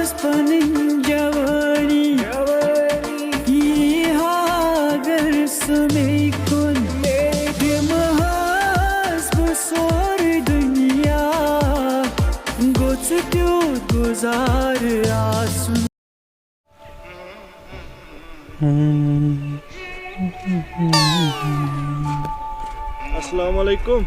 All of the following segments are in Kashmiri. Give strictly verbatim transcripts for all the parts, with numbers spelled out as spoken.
پنٕنۍ جوانی یی ہا اگر سُہ مے کُن، دِمہٕ ہس بہٕ سورُے دُنیا، گوٚژھ تیُتھ گُزارٕ آسُن۔ السلام علیکم۔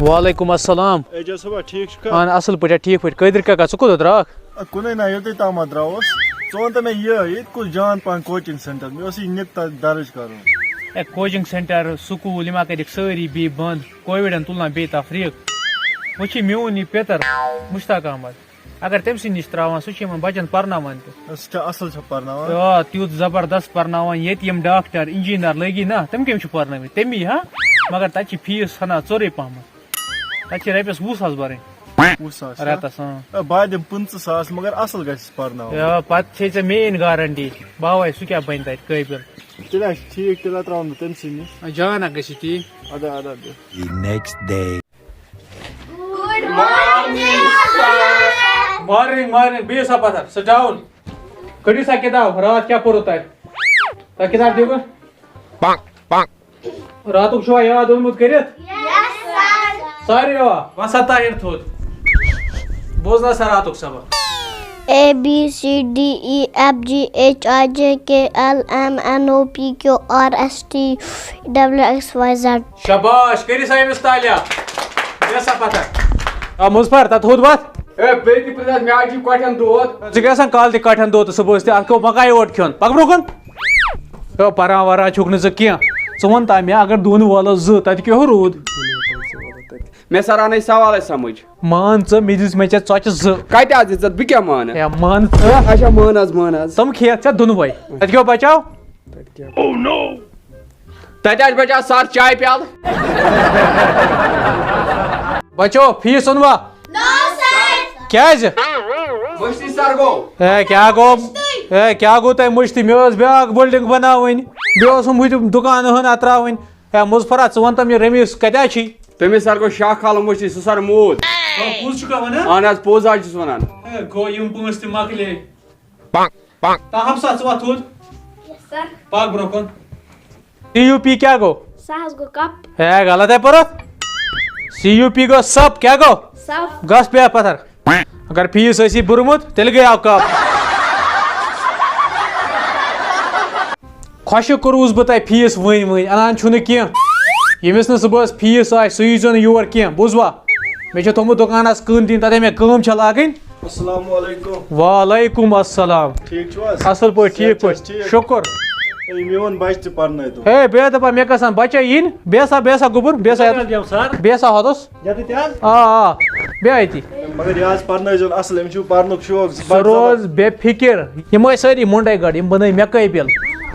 وعلیکم السلام۔ اعجاز صٲبا، ٹھیٖک چھُکھا؟ اہن، اصل پٲٹھۍ، ٹھیٖک پٲٹھۍ۔ قٲدر کاکا، ژٕ کوٚت درٛاکھ؟ آ، کُنے نہ، یوٚتُے تامَتھ درٛاوُس۔ ژٕ وَن تہٕ مےٚ یہِ، ییٚتہِ کُس جان پَہَن کوچِنٛگ سٮ۪نٹَر؟ مےٚ اوس یہِ نِت درٕج کَرُن۔ ہے، کوچِنٛگ سٮ۪نٹَر، سکوٗل، یِم ہا کٔرِکھ سٲری بی بنٛد۔ کووِڈَن تُل نا بیٚیہِ تَفریٖق۔ وۄنۍ چھِ میون یہِ پیٚتٕر مُشتاق احمد۔ اگر تٔمۍ سٕے نِش ترٛاوان، سُہ چھُ یِمَن بَچَن پَرناوان تہِ۔ سُہ چھا اَصٕل چھا پَرناوان؟ آ، تیُتھ زبردست پَرناوان، ییٚتہِ یِم ڈاکٹر، اِنجیٖنَر لٔگی نا، تِم کٔمۍ چھِ پَرنٲومٕتۍ؟ تَمی ہا، مگر تَتہِ چھِ فیٖس ہَنا ژوٚرُے پَہمَتھ۔ تَتہِ چھِ رۄپیَس وُہ ساس بَرٕنۍ۔ وُہ ساس، ہا؟ رٮ۪تَس، اۭں۔ اے، بہٕ ہا دِمہٕ پٕنٛژٕہ ساس، مگر اَصٕل گژھِ پَرناوُن۔ یا، پَتہٕ چھے ژےٚ میٛٲنۍ گارَنٹی۔ بہٕ ہاوَے سُہ کیٛاہ بَنہِ تَتہِ قٲبِل۔ تیٚلہِ ہا چھُ ٹھیٖک، تیٚلہِ ہا ترٛاوَن بہٕ تٔمۍ سٕے نِش۔ آ، جان ہا گژھِ تی۔ اَدٕ ہا، اَدٕ ہا، بیٚہہ۔ The next day. Good morning, sir. Morning, morning. بِہِو سا پَتھَر، sit down. کٔڑِو سا کِتاب، راتھ کیٛاہ پوٚرُو تۄہہِ؟ تۄہہِ کِتاب دِیِو بہٕ؟ راتُک چھُوا یاد اوٚنمُت کٔرِتھ؟ Yes, sir. ساروِیو؟ وَسا طاہر تھوٚد۔ بوزناو سا راتُک سبق۔ A B C D E F G H I J K L M N O P Q R S T W X Y Z. شاباش، کٔرِو سا أمِس تالیہ۔ بیٚہہ سا پَتھَر۔ آ، مُظفر، تَتھ تھوٚد وَتھ۔ ہے، بیٚیہِ تہِ پرٛژھ مےٚ، اَتہِ چھُ کۄٹھٮ۪ن دود۔ ژٕ کیٛاہ آسان کالہٕ تہِ کۄٹھٮ۪ن دود تہٕ صُبحَس تہِ؟ اَتھ گوٚو مۄکلیو اوٹ کھیوٚن۔ پَکھ برٛونٛہہ کُن۔ ہے، پَران وَران چھُکھ نہٕ ژٕ کینٛہہ۔ ژٕ وَن تہٕ مےٚ، اگر دۄن وولَس زٕ، تَتہِ کیٛاہ ہیوٗ روٗد؟ مےٚ سَر آو نہٕ یہِ سوالَے سَمٕجھ۔ مان ژٕ، مےٚ دِژ مےٚ ژےٚ ژۄچہِ زٕ۔ کَتہِ آسہٕ دِژَتھ؟ بہٕ کیٛاہ مانہٕ؟ ہے، مان ژٕ۔ اچھا، مان حظ، مان حظ۔ تِم کھیٚیَتھ ژےٚ دۄنوَے۔ تَتہِ کیٛاہ بَچاو؟ تَتہِ آسہِ بَچان سَر چاے پیالہٕ۔ بَچو، فیٖس اوٚنوا؟ No, sir. کیٛازِ؟ مٔشتٕے سَر گوٚو۔ ہے، کیٛاہ گوٚو؟ ہے، کیٛاہ گوٚو تۄہہِ مٔشتٕے؟ مےٚ ٲس بیٛاکھ building بَناوٕنۍ۔ بیٚیہِ اوسُم ہُتہِ دُکانہٕ ہن اَتراوٕنۍ۔ ہے، مُظفرا، ژٕ وَن تہٕ مےٚ، رمیٖز کَتہِ چھُے؟ تٔمِس سَر گوٚو شاہ کھالُن مٔشتٕے، سُہ سَر موٗد۔ آ، پوٚز چھُکھا وَنان؟ اَہَن حظ، پوٚز حظ چھُس وَنان۔ ہے، گوٚو یِم پونٛسہٕ تہِ مۄکلے۔ تاہم سا، ژٕ وۄتھ تھوٚد۔ Yes, sir. پکھ برونٛہہ کُن۔ سی یو پی کیٛاہ گوٚو؟ سُہ حظ گوٚو کپ۔ ہے، غلط ہے پوٚرُتھ۔ سی یو پی گوٚو سپ، کیٛاہ گوٚو؟ سپ۔ گژھ بیٚہہ پتھر۔ اگر فیٖس ٲسی بوٚرمُت، تیٚلہِ گٔیاو کپ۔ خۄشِک کوٚروُس بہٕ تۄہہِ فیٖس وٕنۍ وٕنۍ، اَنان چھُو نہٕ کینٛہہ۔ ییٚمِس نہٕ صُبحَس فیٖس آسہِ، سُہ ییٖزیو نہٕ یور کینٛہہ، بوٗزوا؟ مےٚ چھےٚ تھوٚمُت دُکانَس کٲم دِنۍ، تَتہِ مےٚ کٲم چھےٚ لاگٕنۍ۔ السلام علیکم۔ وعلیکم السلام۔ ٹھیٖک چھِو حظ؟ اَصٕل پٲٹھۍ، صحت ٹھیٖک چھا حظ پٲٹھۍ؟ ٹھیٖک؟ شُکُر۔ ہے، میون بَچہٕ تہِ پَرنٲیتو۔ ہے، بیٚہہ دَپان، مےٚ گژھان بَچَے یِنۍ۔ بیٚہہ سا، بیٚہہ سا گوٚبُر، بیٚہہ سا یَتَس۔ بیٚہہ سا ہۄتَس۔ یَتَتھ تہِ حظ؟ آ، آ، بیٚہہ أتی۔ مگر یہِ حظ پَرنٲیزیون اَصٕل، أمِس چھُ پَرنُک شوق۔ سُہ روز بے فِکِر۔ یِم ٲسۍ سٲری مُنڈَے گاڈٕ، یِم بَنٲے مےٚ قٲبِل۔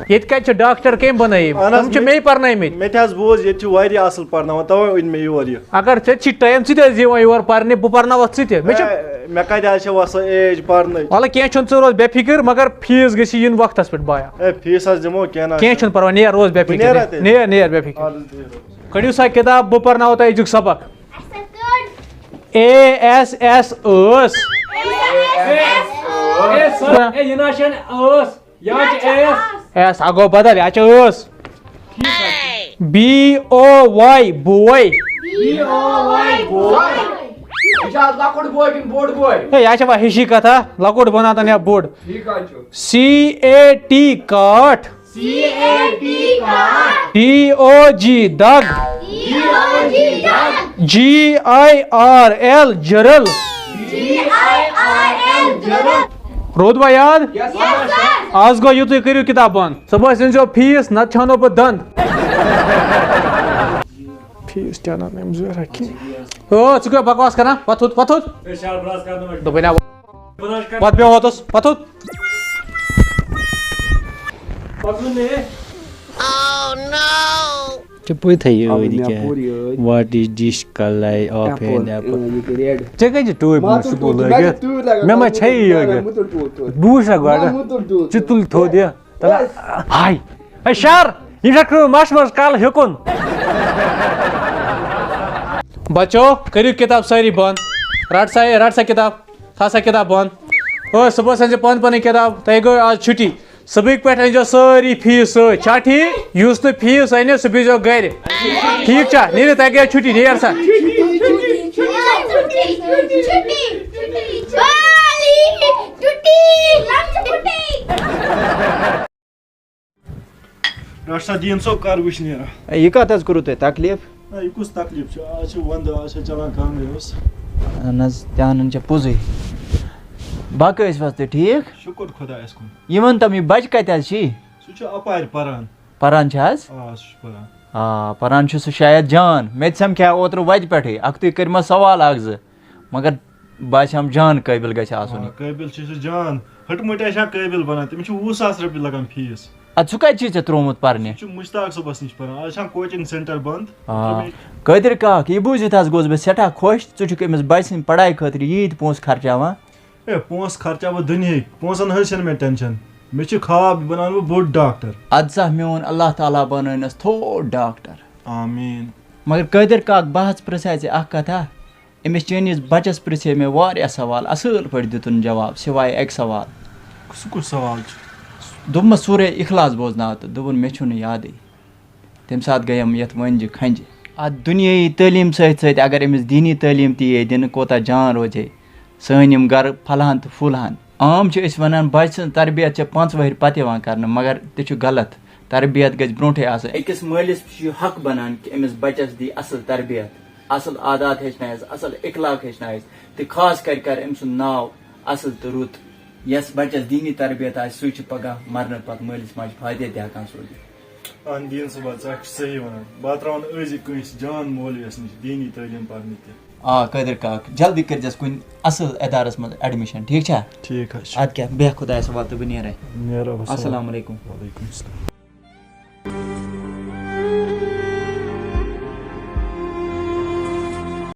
ییٚتہِ کَتہِ چھِ ڈاکٹر، کٔمۍ بَنٲیِم؟ اَہَن حظ، تِم چھِ مےٚ، مے پَرنٲومٕتۍ۔ مےٚ تہِ حظ بوٗز، ییٚتہِ چھِ واریاہ اَصٕل پَرناوان، تَوَے أنۍ مےٚ یور یہِ۔ اگر ژےٚ تہِ چھی ٹایم، ژٕ تہِ ٲسۍ یِوان یور پَرنہِ، بہٕ پَرناوَتھ ژٕ تہِ۔ مےٚ چھِ ہے، مےٚ کَتہِ حظ چھےٚ وَسان ایج پَرنٕچ؟ وَلہٕ کینٛہہ چھُنہٕ، ژٕ روز بے فِکِر، مگر فیٖس گژھِ یِنۍ وقتَس پٮ۪ٹھ بایا۔ ہے، فیٖس حظ دِمو، کینٛہہ نہ حظ کینٛہہ چھُنہٕ۔ چھُنہٕ پَرواے، نیر روز بے بہٕ فِکِر۔ نیرا تیٚلہِ؟ نیر، نیر بے فِکِر۔ اَدٕ حظ بِہِو۔ کٔڑِو سا کِتاب، بہٕ پَرناوَو تۄہہِ أزیُک سبق۔ اَسہِ کٔڑ۔ اے ایس ایس ٲس۔ اے ایس ایس ٲس۔ اے سر، اے یہِ نہ چھَنہٕ ٲس، یہِ حظ چھِ ایس۔ ایس، ہا گوٚو بدل، یہِ حظ چھِ ٲس۔ بی او واے، بوے۔ بی او واے، بوے۔ یہِ چھا لۄکُٹ بوے کِنہٕ بوٚڑ بوے؟ ہے، یہِ حظ چھِ وۄنۍ ہِشی کَتھا، لۄکُٹ بَناو تَن یا بوٚڑ۔ ٹھیٖک حظ چھُ۔ سی اے ٹی، کاٹھ۔ سی اے ٹی، کاٹھ۔ ڈی او جی، دگ۔ ڈی او جی، دگ۔ جی آی آر ایل، جِرِل۔ جی آی آر ایل، جِرِل۔ روٗدوا یاد؟ یس سر۔ آز گوٚو یُتُے، کٔرِو کِتاب بنٛد۔ صُبحس أنۍزیو فیٖس، نتہٕ چھانو بہٕ دنٛد۔ فیٖس تہِ اَنان أمۍ زیورا کینٛہہ۔ او، ژٕ کیٛاہ بکواس کران؟ وۄتھ تھوٚد، وۄتھ تھوٚد۔ دوٚپُے نا، وۄتھ بیٚہہ ہوتَس، وۄتھ تھوٚد۔ ژےٚ پوٚز تھٲیِو اَوٕ یٲدۍ مےٚ کیٛاہ؟ پوٚر یٲدۍ۔ What is dish کَلَے of an apple؟ ژےٚ کَتہِ چھِ ٹوپۍ مےٚ سکوٗل لٲگِتھ؟ مےٚ ما چھےٚ یہِ یٲگِتھ؟ بہٕ وٕچھا گۄڈٕ۔ ژٕ تُل تھوٚد یہِ۔ تَلہ، ہاے۔ ہے شر، یہِ چھا کٲم مَش منٛز کَل ہیوٚکُن؟ بچو، کٔرِو کِتاب سٲری بنٛد۔ رَٹ سا، رَٹ سا کِتاب۔ تھاو سا کِتاب بنٛد۔ او صُبحس أنۍ زِ پانہٕ پنٕنۍ کِتاب، تۄہہِ گٔیو آز چھُٹی۔ صُبحٕکۍ پٮ۪ٹھ أنۍ زیو سٲری فیٖس سۭتۍ، چھا ٹھیٖک؟ یُس نہٕ فیٖس أنہِ، سُہ بِہزیو گرِ۔ ٹھیٖک چھا؟ نیٖرِو، تۄہہِ گٔیو چھُٹی، نیر سا۔ ڈاکٹر صٲب، دیٖن صٲب کر وٕچھِ نیران؟ یہِ کَتھ حظ کوٚروٕ تۄہہِ تکلیٖف؟ نہ، یہِ کُس تکلیٖف چھُ؟ آز چھِ وَندٕ، آز چھِ چلان کَمٕے اوس۔ اہن حظ، تہِ اَنُن چھِ پوٚزُے۔ باقٕے ٲسِو حظ تُہۍ ٹھیٖک؟ شُکُر خۄدایَس کُن۔ یہِ وَن تَم، یہِ بَچہِ کَتہِ حظ چھِ؟ سُہ چھُ اَپارِ پَران۔ پَران چھِ حظ؟ آ، سُہ چھُ پَران۔ آ، پَران چھُ سُہ شاید جان۔ مےٚ تہِ سَمکھیٛاو اوترٕ وَتہِ پٮ۪ٹھٕے، اَکھتُے کٔرۍ مےٚ سوال اَکھ زٕ، مگر باسیٚم جان قٲبِل گژھِ آسُن۔ آ، قٲبِل چھُ سُہ جان۔ ہٹہٕ مٔٹۍ آسہِ ہا قٲبِل بَنان، تٔمِس چھُ وُہ ساس رۄپیہِ لَگان فیٖس۔ اَدٕ سُہ کَتہِ چھُے ژےٚ ترٛوومُت پرنہِ؟ سُہ چھُ مُشتاق صٲبَس نِش پَران۔ آز چھِ ہَن کوچِنٛگ سینٹر بنٛد۔ آ۔ ترٛٲومٕتۍ۔ قٲدِر کاک، یہِ بوٗزِتھ حظ گوس بہٕ سٮ۪ٹھاہ خۄش، ژٕ چھُکھ أمِس بَچہِ سٕنٛدِ پڑھایہِ خٲطرٕ ییٖتۍ پونٛسہٕ خرچاوان۔ ہے، پونٛسہٕ خرچاوٕ بہٕ دُنیہٕکۍ، پونٛسَن ہٕنٛز چھَنہٕ مےٚ ٹٮ۪نشَن۔ مےٚ چھِ خواب، بہٕ بَناوٕ بہٕ بوٚڑ ڈاکٹر۔ اَدٕ سا میون اللہ تعالیٰ بَنٲونَس تھوٚد ڈاکٹر۔ آمیٖن۔ مگر قٲدِر کاک، بہٕ حظ پرٛژھے ژےٚ اَکھ کَتھا۔ أمِس چٲنِس بَچَس پرٛژھے مےٚ واریاہ سوال، اَصٕل پٲٹھۍ دیُتُن جواب، سِوایے اَکہِ سوال۔ سُہ کُس سوال چھُ؟ دوٚپمَس سورہ اِخلاص بوزناو تہٕ دوٚپُن مےٚ چھُنہٕ یادٕے۔ تَمہِ ساتہٕ گٔیم یَتھ وٲنجہِ کھنٛجہِ۔ اَتھ دُنیٲیی تعلیٖم سۭتۍ سۭتۍ اگر أمِس دیٖنی تعلیٖم تہِ یی دِنہٕ، کوٗتاہ جان روزِ ہے۔ سٲنۍ یِم گَرٕ پھۄلہٕ ہَن تہٕ پھوٗلہٕ ہَن۔ عام چھِ أسۍ وَنان بَچہٕ سٕنٛز تربیت چھےٚ پانٛژھ وٕہٕرۍ پَتہٕ یِوان کَرنہٕ، مگر تہِ چھُ غلط۔ تربیت گژھِ برونٛٹھٕے آسٕنۍ۔ أکِس مٲلِس چھُ یہِ حق بَنان کہِ أمِس بَچَس دی اَصٕل تربیت، اَصٕل عادات ہیٚچھنایَس، اَصٕل اخلاق ہیٚچھنایَس تہٕ خاص کَرِ کَرِ أمۍ سُنٛد ناو اَصٕل تہٕ رُت۔ یَس بَچَس دیٖنی تربیت آسہِ، سُے چھُ پَگاہ مَرنہٕ پَتہٕ مٲلِس ماجہِ فٲیدٕ تہِ ہٮ۪کان سوٗزِتھ۔ اہن دیٖن صٲب، ژٕ چھُکھ صحیح وَنان۔ بہٕ ہا ترٛاوَن أزی کٲنٛسہِ جان مولویَس نِش دیٖنی تعلیٖم پَرنہِ تہِ۔ آ قٲدِر کاک، جلدی کٔرۍزٮ۪س کُنہِ اَصٕل اِدارَس منٛز ایڈمِشن، ٹھیٖک چھا؟ ٹھیٖک حظ چھُ۔ اَدٕ کیٛاہ، بیٚہہ خۄدایَس حوالہٕ تہٕ بہٕ نیرَے۔ نیرو حظ۔ السلام علیکُم۔ وعلیکُم السلام۔